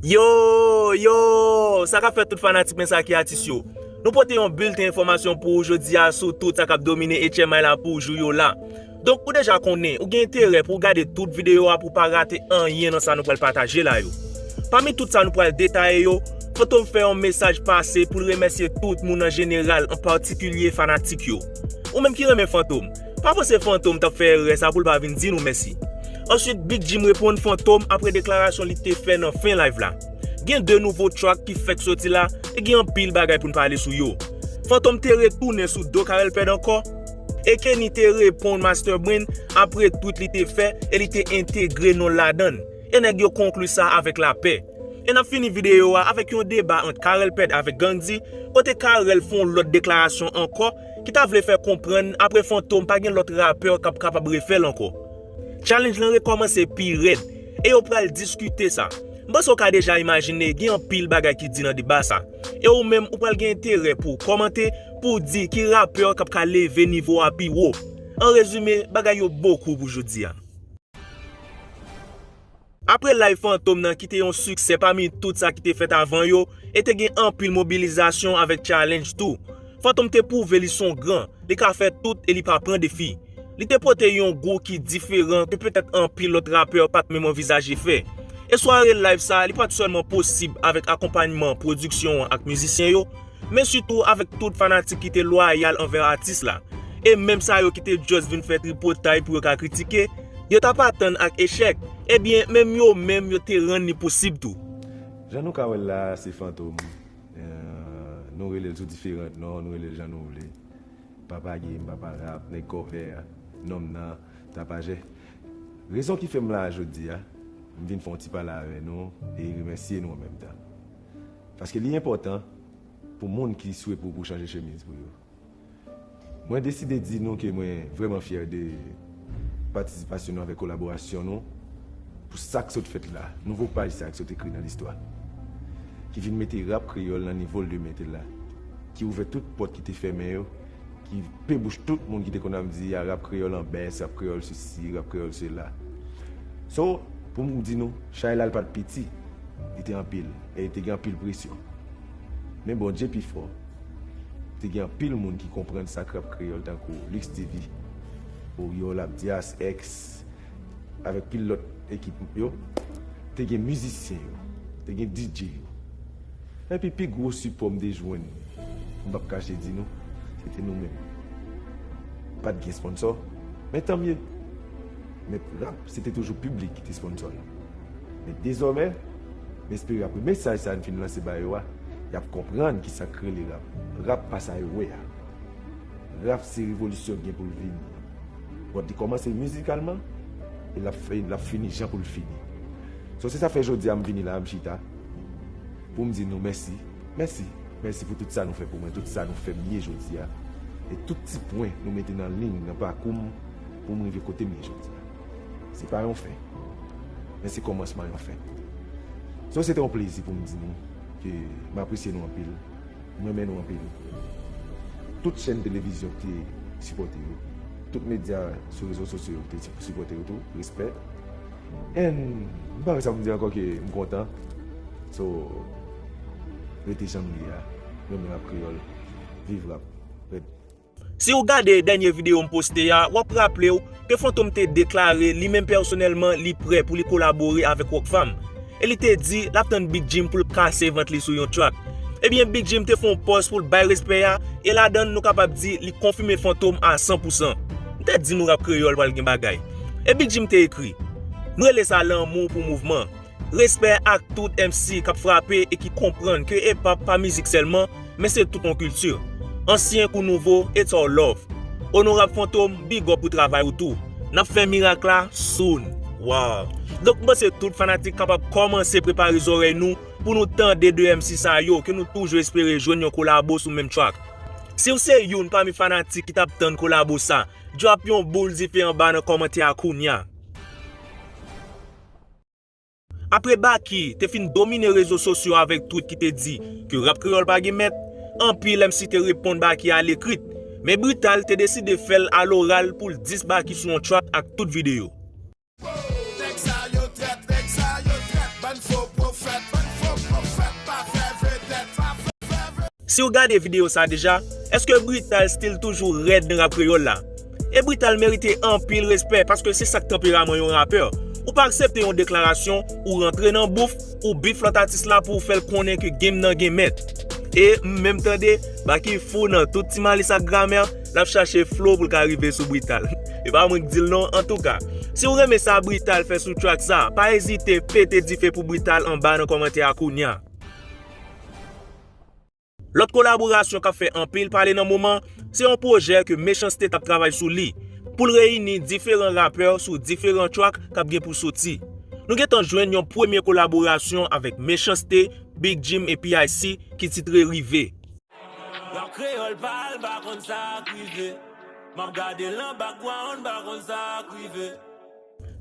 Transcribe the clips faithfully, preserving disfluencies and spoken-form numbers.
Yo, yo, sa k ap fèt tout fanatik mwen sa ki atis yo. Nou pote yon bilten enfòmasyon pou ou jodi a sou tout sa k ap domine H M I la pou jou yo la. Donk, ou deja konnen, ou gen enterè pou w gade tout videyo a pou w pa rate anyen nan sa nou pral pataje la yo. Pami tout sa nou pral detaye yo, Fantom fè yon mesaj pase pou l remèsye tout moun an jeneral, an patikilye fanatik yo. Ou menm ki renmen Fantom, pa panse Fantom t ap fè erè sa pou l pa vin di nou mèsi. Answit, Big Jim reponn Fantom apre deklarasyon li te fè nan fen live la. Gen de nouvo track ki fèk soti la, e gen anpil bagay pou n pale sou yo. Fantom te retounen sou do Carel Ped ankò, e Kenny te reponn Master Brain apre tweet li te fè, e li te entegre non l ladan l. E nèg yo konkli sa avèk lapè. E n ap fini videyo a avèk yon deba ant Carel Ped avèk Gandhi, kote Carel fè yon lòt deklarasyon ankò ki ta vle fè konprann apre Fantom pa gen lòt rapè k ap kapab refè l ankò. Challenge lan rekòmanse pi rèd, e yo pral diskite sa. M panse w ka deja imajine gen anpil bagay ki di nan deba sa. E ou menm ou pral gen enterè pou w kòmante, pou w di ki rapè k ap ka leve nivo a pi wo. An rezime, bagay yo bokou pou jodi a. Apre live Fantom nan ki te yon siksè pami tout sa ki te fèt avan yo, e te gen anpil mobilizasyon avèk challenge tou. Fantom te pwouve li se yon gran, li ka fè tout e li pa pran defi. Li te pote yon gou ki diferan ke petèt anpil lòt rapè pa t menm anvizaje fè. E sware live sa, li pa t sèlman posib avèk akonpayman pwodiksyon an ak mizisyen yo, men sitou avèk tout fanatik ki te lwayal anvè atis la. E menm sa yo ki te just vin fè tripotay pou yo ka kritike, yo t ap atann ak echèk. Ebyen, menm yo menm yo te rann li posib tou. Jan nou ka wè l la, se Fantom. Eh, nou rele l sou diferan non, nou rele l jan nou vle. Papa Game, Papa Rap, nèg kò vè, nonm nan, tapajè. Rezon ki fè m la jodi a, m vin fè yon ti pale avè nou e remèsye nou an menm tan. Paske li enpòtan pou moun ki swe pou, pou chanje chemiz pou yo. Mwen deside di nou ke mwen vrèman fyè de patisipasyon nou avèk kolaborasyon nou pou sa k sot fèt la, nouvo paj sa k sot ekri nan listwa, ki vin mete rap kreyòl nan nivo l dwe mete l la, ki ouvè tout pòt ki te fèmen yo, ki pe bouch tout moun ki te konn ap di a rap kreyòl an bès, rap kreyòl sesi, rap kreyòl sela. So, pou m di nou, chay la l pa t piti, li te anpil, e li te gen anpil presyon. Men Bondye pi fò. Te gen anpil moun ki konprann sa k rap kreyòl tankou Lux T V, Oriol Abdias, X, avèk pil lòt ekip yo. Te gen mizisyen yo, te gen D J yo. Epi pi gwo sipò m te jwenn, m p ap kache di nou, se te nou menm. Pa t gen sponsò, men tanmye. Men rap, se te toujou piblik ki te sponsò l. Men dezòmè, m espere apre mesaj sa a n fin lanse ba yo a, y ap konprann kisa k rele rap. Rap pa sa yo wè a. Rap se revolisyon k gen pou l vini. Bon, li kòmanse mizikalman, e l ap, e l ap fini jan pou l fini. So, se sa fè jodi a m vini la, m chita, pou m di nou mèsi. Mèsi. Mèsi pou tout sa nou fè pou mwen, tout sa nou fè m ye jodi a. E tout ti pwen nou mete nan liy, nan pakou m, pou m rive kote m ye jodi a. Se pa yon fen, men se kòmansman yon fen. So, se te yon plezi pou m di nou ke m apresye nou anpil. M renmen nou anpil. Tout chèn televizyon ki te sipòte yo, tout medya sou rezo sosyo yo ki te sipòte yo tou, respè. And m pa gen sa pou m di ankò ke m kontan. So, rete jan m ye a. Renmen rap kreyòl. Viv rap. Red. Si w gade dènye videyo m poste a, w ap raple w ke Fantom te deklare li menm pèsonèlman li prè pou li kolabore avèk Rockfam. E li te di l ap tann Big Jim pou l kase vant li sou yon track. Ebyen, Big Jim te fè yon pòz pou l bay respè a, e ladan l nou kapab di li konfime Fantom a san pou san. M te di nou rap kreyòl pral gen bagay. E Big Jim te ekri: "M rele sa lanmou pou mouvman. Respè ak tout M C k ap frape e ki konprann ke hip hop pa mizik sèlman, men se tout yon kilti. Ansyen kou nouvo, it's all love. Onorab Fantom, big up pou travay ou tou. N ap fè mirak la soon." Wow! Donk, m panse tout fanatik kapab kòmanse prepare zòrèy nou pou nou tande de M C sa yo ke nou toujou espere jwenn yon kolabo sou menm track. Si w se youn pami fanatik ki t ap tann kolabo sa, drop yon boul dife anba nan kòmantè a kounye a. Apre Baky te fin domine rezo sosyo avèk tweet ki te di ke rap kreyòl pa gen mèt, anpil M C te reponn Baky a lekri. Men Brutal te deside fè l aloral pou l dis Baky sou yon track ak tout videyo. Nèg sa yo trèt, nèg sa yo trèt, bann fo pwofèt. Si w gade videyo sa deja, èske Brital still toujou rèd nan rap kreyòl la? E Brital merite anpil respè paske se sa k tanperaman yon rapè. Ou pa aksepte yon deklarasyon, ou rantre nan bouf, ou beef lòt atis la pou w fè l konnen ke game nan gen mèt. E m menm tande, Baky fou nan tout ti malis ak gramè, l ap chache flow pou l ka rive sou Brital. E pa mwen k di l non, antouka. Si w renmen sa Brital fè sou track sa, pa ezite pete dife pou Brital anba nan kòmantè a kounya. Lòt kolaborasyon k ap fè anpil pale nan moman, se yon pwojè ke Mechans T t ap travay sou li, pou l reyini diferan rapè sou diferan track k ap gen pou soti. Nou gentan jwenn yon premye kolaborasyon avèk Mechans T, Big Jim epi Ice ki titre Rive. Rap kreyòl pa l pa konn sa k rive. M ap gade l nan background, pa konn sa k rive.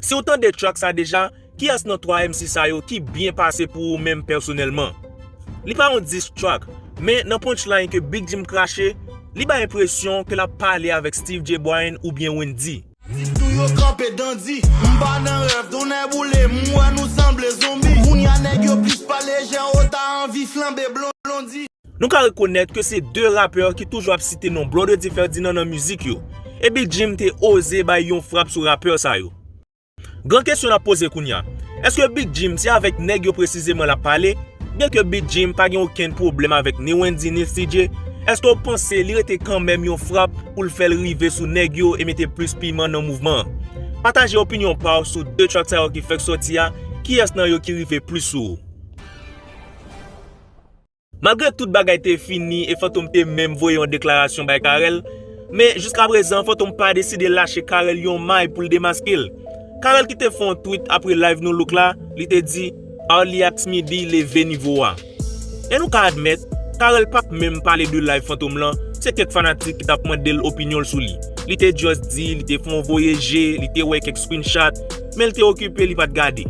Si w tande track sa deja, kiyès nan twa M C sa yo ki byen pase pou ou menm pèsonèlman? Li pa yon diss track, men nan punchline ke Big Jim krache, li bay enpresyon ke l ap pale avèk Steve J. Bryan oubyen Wendyy. Tou yo kanpe dandi, m pa nan rèv, tonnè boule, m wè nou sanble zonbi. Kounya nèg yo plis pale, jan ou ta anvi flanbe Blondie. Nou ka rekonèt ke se de rapè ki toujou ap site non Blondedy Ferdinand nan mizik yo. E Big Jim te oze bay yon frap sou rapè sa yo. Gran kesyon n ap poze kounya, èske Big Jim se avèk nèg yo presizeman l ap pale? Byenke Big Jim pa gen okenn pwoblèm avèk ni Wendyy ni Steve J, èske w panse li rete kanmenm yon frap pou l fè l rive sou nèg yo e mete plis piman nan mouvman an? Pataje opinyon pa w sou de track sa yo ki fèk sòti a, kiyès nan yo ki rive plis sou ou? Malgre tout bagay te fini e Fantom te menm voye yon deklarasyon bay Carel, men jiskaprezan Fantom pa deside lache Carel yon may pou l demaske l. Carel ki te fè yon tweet apre live Nou Look la, li te di, Arly Ask Me B leve nivo a. E nou ka admèt, Carel pa t menm pale de live Fantom lan, se kèk fanatik ki t ap mande l opinyon l sou li. Li te just di, li te fè yon voye je, li te wè kèk screenshot, men l te okipe, li pa t gade.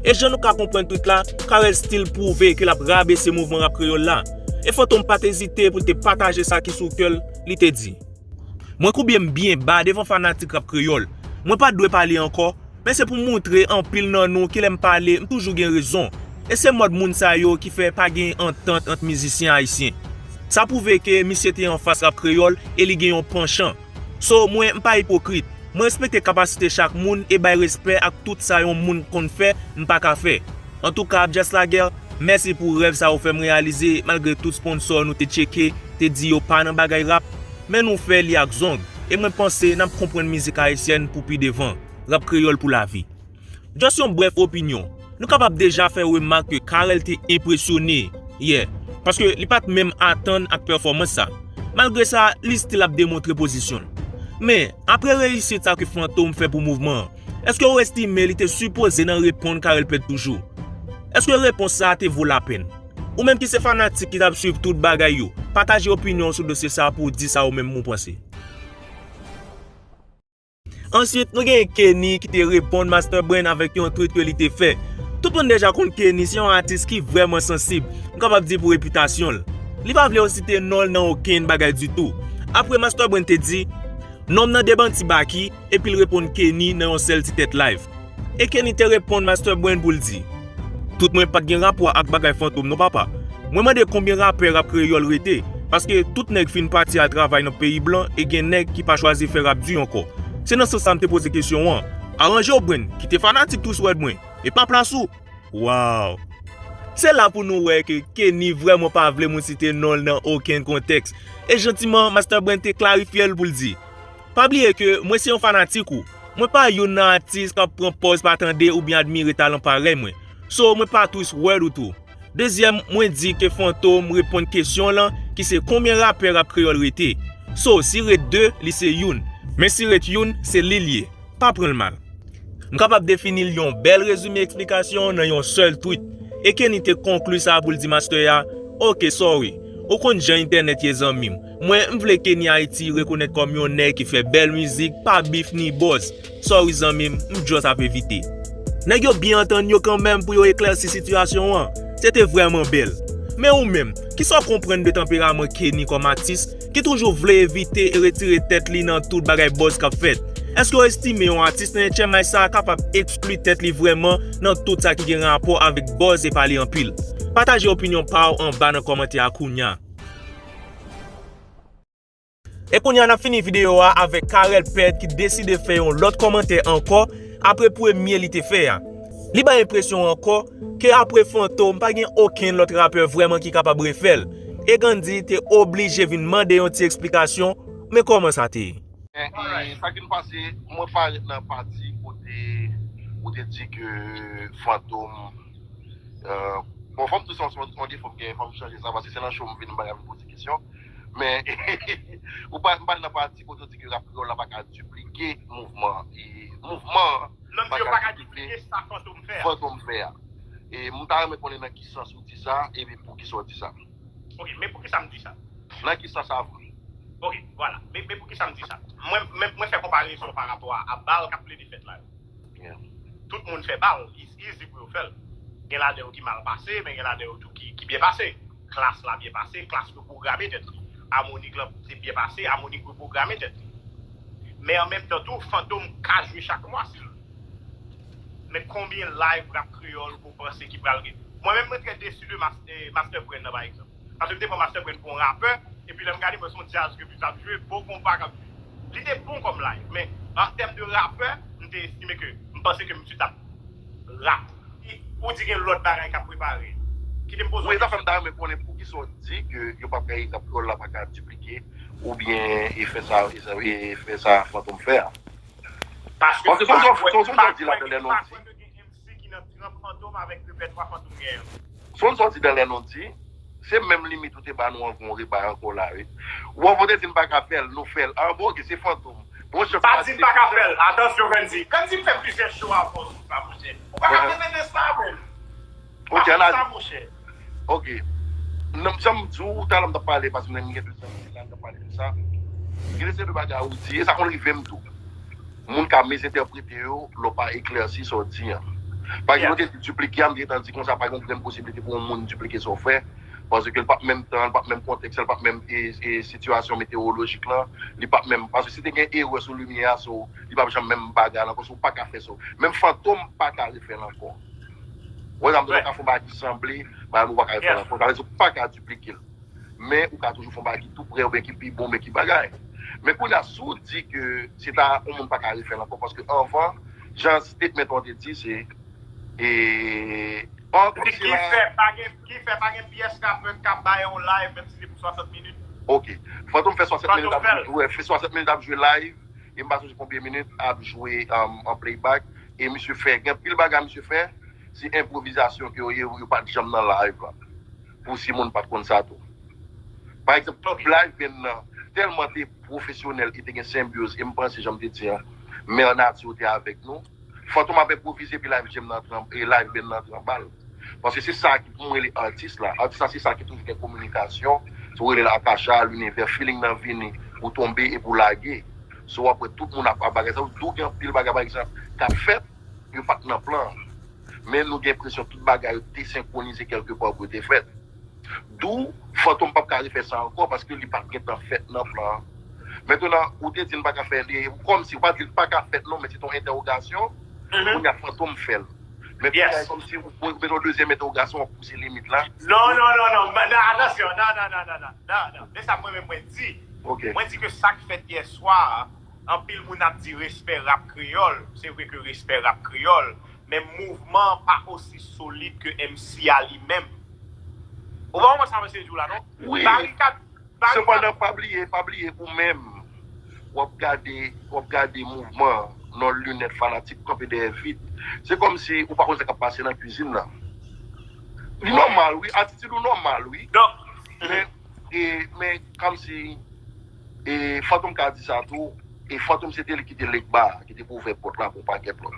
E jan nou ka konprann tweet la, Carel still pwouve ke l ap rabese mouvman rap kreyòl la. E Fantom pa t ezite pou l te pataje sa ki sou kè l, li te di, Mwen koube m byen ba devan fanatik rap kreyòl. Mwen pa t dwe pale ankò, men se pou m moutre anpil nan nou ke lè m pale, m toujou gen rezon. E se mòd moun sa yo ki fè pa gen antant ant mizisyen ayisyen. Sa pwouve ke misye te anfas rap kreyòl e li gen yon panchan. So, mwen, m pa ipokrit. Mwen respekte kapasite chak moun e bay respè ak tout sa yon moun konn fè, m pa ka fè. Antouka, Abdias Laguerre, mèsi pou rèv sa ou fè m reyalize, malgre tout sponsò nou te tcheke, te di yo pa nan bagay rap, men nou fè li ak zong. E mwen panse n ap konprann mizik ayisyèn pou pi devan. Rap kreyòl pou lavi. Just yon brèf opinyon. Nou kapab deja fè remak ke Carel te enpresyone, yeah, paske li pa t menm atann ak pèfòmans sa. Malgre sa, li still ap demontre pozisyon l. Men, apre reyisit sa ke Fantom fè pou mouvman an, èske w estime li te sipoze nan reponn Carel Pèt toujou? Èske repons sa a te vo lapèn? Ou menm ki se fanatik ki t ap swiv tout bagay yo, pataje opinyon w sou dosye sa a pou w di sa ou menm ou panse. Answit, nou genyen Kenny ki te reponn Master Brain avèk yon tweet ke li te fè. Tout moun deja konn Kenny se yon atis ki vrèman sansib, m kapab di pou repitasyon l. Li pa vle yo site non l nan okenn bagay ditou. Apre Master Brain te di, non m nan demanti Baky, epi l reponn Kenny nan yon sèl ti tèt live. E Kenny te reponn Master Brain pou l di, Tout mwen pa t gen rapò ak bagay Fantom non papa. Mwen mande konbyen rapè rap kreyòl rete, paske tout nèg fin pati al travay nan peyi blan e gen nèg ki pa chwazi fè rap di ankò. Se nan sans sa m te poze kesyon an. Aranje w Brain, kite fanatik Twist World mwen, e pa plas ou. Wow! Se la pou nou wè ke Kenny vrèman pa vle moun site non l nan okenn kontèks. E jantiman, Master Brain te klarifye l pou l di, Pa bliye ke mwen se yon fanatik ou. Mwen pa youn nan atis k ap pran pòz pa tande oubyen admire talan parèy mwen. So, mwen pa Twist World ou tou. Dezyèm, mwen di ke Fantom reponn kesyon w lan ki se konbyen rapè rap kreyòl rete. So, si ret de, li se youn. Men si ret youn, se li l ye. Pa pran l mal. M kapab defini l yon bèl rezime eksplikasyon nan yon sèl tweet. E Kenny te konkli sa pou l di Master a, Ok, sorry. Ou konn jan entènèt ye zanmi m. Mwen, m vle Kenny Haiti rekonèt kòm yon nèg ki fè bèl mizik, pa bif ni buzz. Sorry zanmi m, m just ap evite. Nèg yo byen antann yo kanmenm pou yo eklèsi sitiyasyon an. Se te vrèman bèl. Men ou menm, kisa w konprann de tanperaman Kenny kòm atis ki toujou vle evite e retire tèt li nan tout bagay buzz k ap fèt? Èske w estime yon atis nan H M I sa a kapab ekskli tèt li vrèman nan tout sa ki gen rapò avèk buzz e pale anpil? Pataje opinyon pa w anba nan kòmantè a kounya. E kounye a n ap fini videyo a avèk Carel Pèd ki deside fè yon lòt kòmantè ankò apre premye li te fè a. Li bay enpresyon ankò ke apre Fantom pa gen okenn lòt rapè vrèman ki kapab refè l. E Gandhi te oblije vin mande yon ti eksplikasyon, men kòman sa te ye? E, e sa ki n pase, mwen parèt nan pati kote ou te di ke Fantom, euh, bon, fò m tou se yon defo m gen, fò m chanje sa, paske se nan show m vin, m pa ka vin poze kesyon. Men, ou pa, m pale nan pati kote ou di ke rap kreyòl la pa ka diplike mouvman, e mouvman an. Non, m di yo pa ka diplike sa Fantom fè a. Fantom fè a. E m ta renmen konnen nan ki sans ou di sa, epi poukisa w di sa. Ok, men poukisa m di sa? Nan ki sans sa vre? Ok, vwala. Men, men poukisa m di sa? Mwen, men, mwen fè konparezon pa rapò a, a bal k ap plede fèt la yo. Tout moun fè bal, it's easy pou yo fè l. Gen ladan yo ki mal pase, men gen ladan yo tou ki, ki byen pase. Klass la byen pase, Klass reprograme tèt li. Harmonik lan te byen pase, Harmonik reprograme tèt li. Men an menm tan tou, Fantom ka jwe chak mwa si l vle. Men konbyen live rap kreyòl ou panse ki pral gen? Mwen menm mwen trè desi de Mas-, eh, Master Brain nan pa egzanp. Paske m te pran Master Brain pou yon rapè, epi lè m gade, mwen se yon djaz ke m t ap jwe, bon konpa k ap jwe. Li te bon kòm live, men an tèm de rapè, m te estime ke, m panse ke misye t ap rap. Ou di gen lòt bagay k ap prepare. Kite m poze yon kesyon. Wi, sa fè m ta renmen konnen poukisa w di ke yo p ap gaye rap kreyòl la pa ka diplike oubyen e fè sa, e fè sa Fantom fè a. Paske se yon sòti ladan lè non di. Ki nan tranp Fantom avèk repètwa Fantom genyen. Se yon sòti dan lè non di. Se menm limit ou te ba nou anvan w rebay ankò la wi. Ou anvan w te di n pa ka fè l, nou fè l. An bon, ok, se Fantom. Bon, chèf pa di n pa ka fè l. Atansyon, Gandhi. Gandhi fè plizyè show avan sou sa, monchè. Ou pa ka fè tandans sa, menm. Ok, ann ale. Ok. Nan, jan m di w, talè m t ap pale, paske m gen de zanmi la, m t ap pale de sa. Gen de seri de bagay ou di, e sa konn rive m tou. Moun ka mezentèprete yo lè w pa eklèsi sa w di an. Pa egzanp, ou te di diplike a, m te gentan di konsa pa gen okenn posiblite pou yon moun diplike sa w fè. Paske l p ap menm tan, l p ap menm kontèks, l p ap menm e, e, sitiyasyon metewolojik lan, li p ap menm, paske si te gen erè sou limyè a, so, li p ap janm menm bagay la, paske w pa ka fè sa. Menm Fantom pa ka refè l ankò. Ou wè sa m di w, ou ka fè yon bagay ki sanble, bagay ou pa ka refè l ankò. Sa vle di ou pa ka diplike l. Men ou ka toujou fè yon bagay ki tou prè oubyen ki pi bon, men ki bagay. Men kounye a, si w di ke se ta yon moun pa ka refè l ankò, paske anvan, jan statement ou te di, se, e, an, kòmsi ki la fè pa gen, ki fè pa gen pyès rapè k ap bay yon live, menm si se pou swasant minit. Ok. Fantom fè swasant minit ap jwe, fè swasant minit ap jwe live, e m pa sonje konbyen minit ap jwe, um, an playback, e misye fè, gen anpil bagay misye fè, se enpwovizasyon ke yo ye, yo pa t janm nan live la. Pou si moun pa t konn sa tou. Pa egzanp, live band nan tèlman te pwofesyonèl e te gen senbyoz, e m panse, jan m te di an, mè nati te avèk nou. Fantom ap enpwovize epi live jam nan tranb-, e live band nan tranbal. Paske se sa ki pou m rele atis la. Atis la se sa ki toujou gen kominikasyon. Si w rele l Akacha, Linivè, feeling nan vini, ou tonbe epi w lage. So w ap wè tout moun ap, ap bagay sa. Tou gen anpil bagay, pa egzanp, k ap fèt, yo pa t nan plan an. Men nou gen enpresyon tout bagay yo desenkwonize kèlke pa pou yo te fèt. Dou, Fantom p ap ka refè sa ankò paske li pa t gentan fèt nan plan an. Mentnan, ou te di n pa ka fè li, kòmsi, ou pa di l pa ka fèt non, men se t yon entèwogasyon, kounye a Fantom fè l. Men kounye a, kòmsi ou, ou mete yon dezyèm entèwogasyon, w ap pouse limit la. Non, non, non, non, non, atansyon, non, non, non, non, non, non, non. Men sa mwen menm mwen di. Mwen di ke sa k fèt yè swa a, anpil moun ap di respè rap kreyòl, se vre ke respè rap kreyòl, men mouvman an pa osi solid ke M C a li menm. Ou pa konprann sa mwen se di w la non? Wi. Barikad, sepandan, pa bliye, pa bliye ou menm, w ap gade, w ap gade mouvman an nan linèt fanatik kanpe dèyè vit. Se kòmsi ou pa konn sa k ap pase nan kwizin nan. Li nòmal wi, atitid ou nòmal wi. Men, e, men kòmsi E Fantom ka di sa tou. E Fantom se te li ki te Legba, ki te pou ouvè pòt la pou pakèt lòt.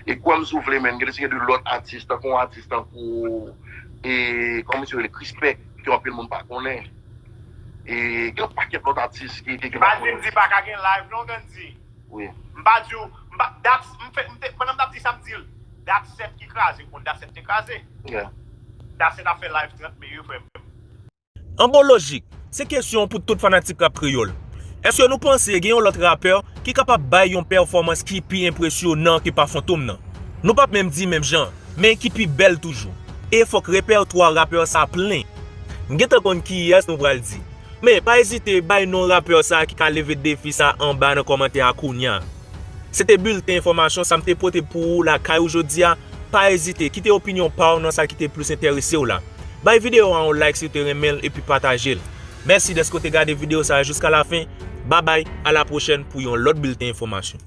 E kwè m si w vle, men, gen de, gen de lòt atis, tankou yon atis tankou, e, kòman misye rele, Krispèk, ke anpil moun pa konnen. E gen yon pakèt lòt atis ki, ki, ki pa konnen. M pa di m di pa ka gen live non, Gandhi. Wi. M pa di w, m pa, dat, m fè, m te, pandan m t ap di sa, m di l, Dat sèt ki kraze, ou konn Dat sèt te kraze? Dat sèt ap fè live trant me wi, frè m. An bon lojik, se kesyon pou tout fanatik rap kreyòl. Èske nou panse gen yon lòt rapè ki kapab bay yon pèfòmans ki pi enpresyonan ke pa Fantom nan? Nou p ap menm di menm jan, men ki pi bèl toujou. E fòk repètwa rapè sa plen. M gentan konn kiyès nou pral di. Men pa ezite bay non rapè sa ki ka leve defi sa anba nan kòmantè a kounya. Se te bilten enfòmasyon sa m te pote pou ou lakay ou jodi a. Pa ezite, kite opinyon pa w nan sa ki te plis enterese w la. Bay videyo a yon like si w te renmen l epi pataje l. Mèsi dèske w te gade videyo sa a jiska lafen. Babay, a la pwochèn pou yon lòt bilten enfòmasyon.